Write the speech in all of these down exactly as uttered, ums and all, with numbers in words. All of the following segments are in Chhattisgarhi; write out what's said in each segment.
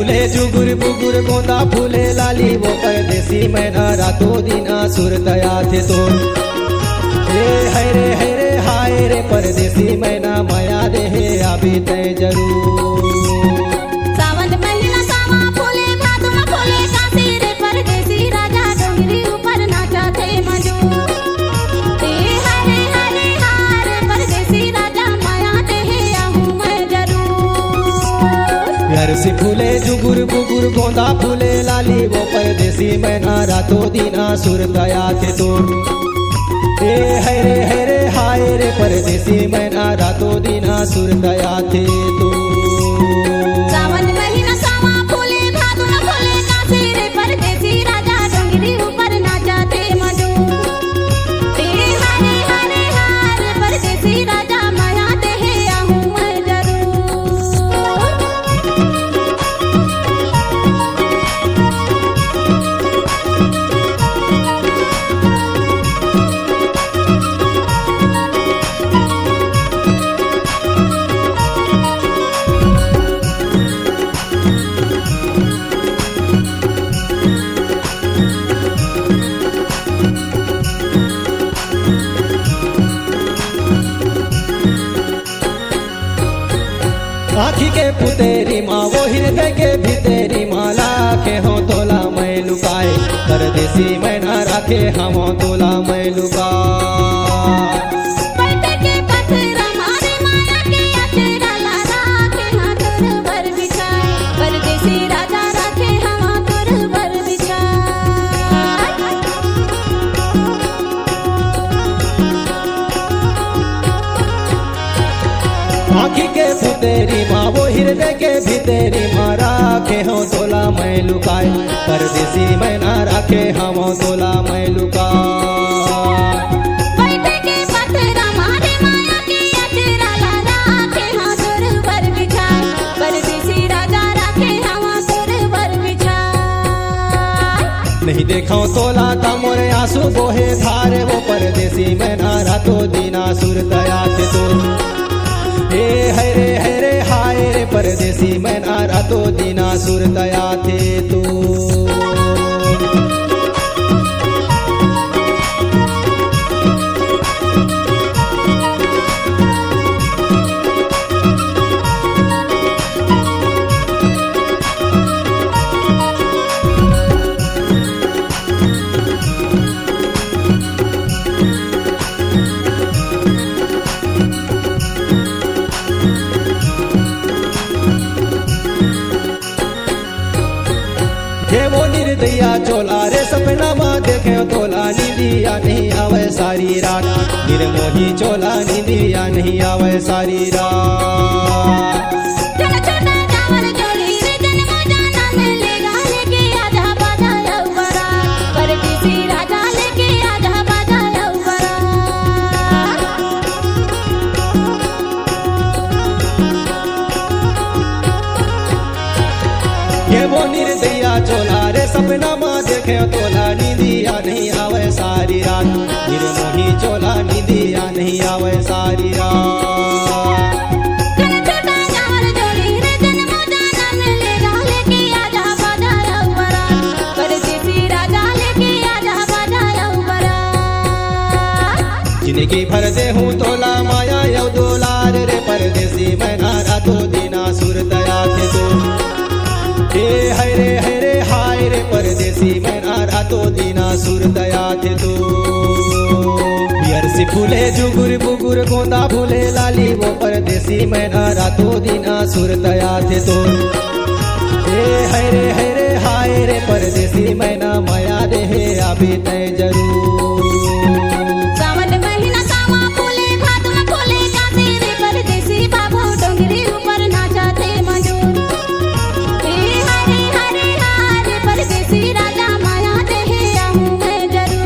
फूले जुगुर बुगुर गोंदा फूले लाली, वो परदेसी मैना रातों दिन सुरत आथे तोर। ए हाय रे हाय रे हाय रे, परदेसी मैना मया देहे आबे तैं जरूर। सावन महीना सावा फूले, भादो म फूले कांसी रे, परदेसी राजा डोंगरी ऊपर नाचथे मजूर। ए हरे हरे हाय रे, परदेसी राजा मया देहे आहूं मैं जरूर। हरसी फूले जुगुर बुगुर गोंदा फूले लाली, वो परदेसी मैना रातों दिन सुरत आथे तोर। ए हाय रे हाय रे हाय रे, परदेसी मैना रातों दिन सुरत आथे तोर। सावन महीना सावा फूले, भादो म फूले कांसी रे, परदेसी राजा डोंगरी ऊपर नाचथे मजूर। ए हरे हरे हाय रे, परदेसी राजा मया देहे आहूं मैं जरूर। आँखी के पुतेरी मा, वो हिरदय के भीतरी मा, राखे हों तोला मैं लुकाए, परदेसी मैना राखे हों तोला मैं लुकाए। बैठे के पथरा मा रे माया के अचरा ला, राखे हों तोर बर बिछाए, परदेसी राजा राखे हों तोर बर बिछाए। आँखी के पुतेरी मा, वो हिरदय के भीतरी मा, राखे हों तोला मैं लुकाए, परदेसी मैना राखे हों तोला मैं लुकाए। बैठे के पथरा मा रे माया के अचरा ला, राखे हों तोर बर बिछाए, परदेसी राजा राखे हों तोर बर बिछाए। नहीं देखों तोला त मोर आँसू बोहे धार, वो परदेसी मैना रातों दिन सुरत आथे तोर। ए हाय रे हाय रे हाय रे, परदेसी मैना रातों दिन सुरत आथे तोर। हे वो निर्दया चोला रे, सपना मा देखे तोला, नींदिया नहीं आवे सारी रात। निर्मोही चोला, नींदिया नहीं आवे सारी रात। जन छोटा चावल जोड़ी रे, जन मजा ना मिलेगा, लेके आजा बाजा अउ बरात। परदेसी राजा लेके आजा बाजा अउ बरात। ये वो निर्दया चोला रे, सपना मा देखे तोला, नींदिया नहीं आवे सारी रात। निर्मोही चोला, नींदिया नहीं आवे सारी रात। जन छोटा चावल जोड़ी रे, जन मजा ना मिलेगा, लेके आजा बाजा अउ बरात। परदेसी राजा लेके आजा बाजा अउ बरात। जिंदगी भर देहूं तोला माया अउ दुलार रे, परदेसी मैना रातों दिन सुरत आथे तोर। ए हाय रे हाय रे हाय रे, परदेसी मैना रातों दिन सुरत आथे तोर। हरसी फूले जुगुर बुगुर गोंदा फूले लाली, वो परदेसी मैना रातों दिन सुरत आथे तोर। ए हाय रे हाय रे हाय रे, परदेसी मैना मया देहे आबे तैं जरूर। सावन महीना सावा फूले, भादो म फूले कांसी रे, परदेसी बाबू डोंगरी ऊपर नाचथे मजूर। ए हरे हरे हरे, परदेसी राजा मया देहे आहूं मैं जरूर।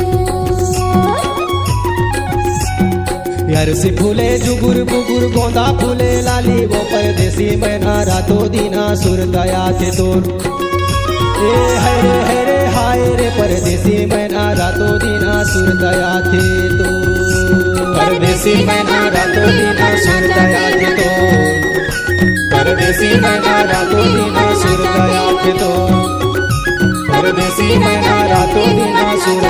हरसी फूले जुगुर बुगुर गोंदा फूले लाली, वो परदेसी मैना रातों दिन सुरत आथे तोर। ए हाय रे हाय रे हाय रे, परदेसी मैना रातों दिन सुरत आथे तोर। परदेसी मैना रातों दिन सुरत आथे तोर। परदेसी मैना रातों दिन सुरत आथे तो परदेसी मैना रातों दिन सुन